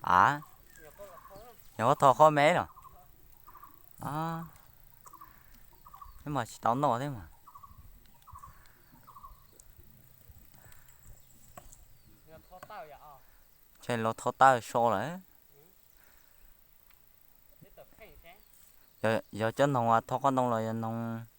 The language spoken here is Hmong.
A, yog koj tho qhob me los? Neb mas tsis tau noj thiab mas. Ntshe los tho tawj so lawm. Yog cov noog tho qhob ntoo los yog noog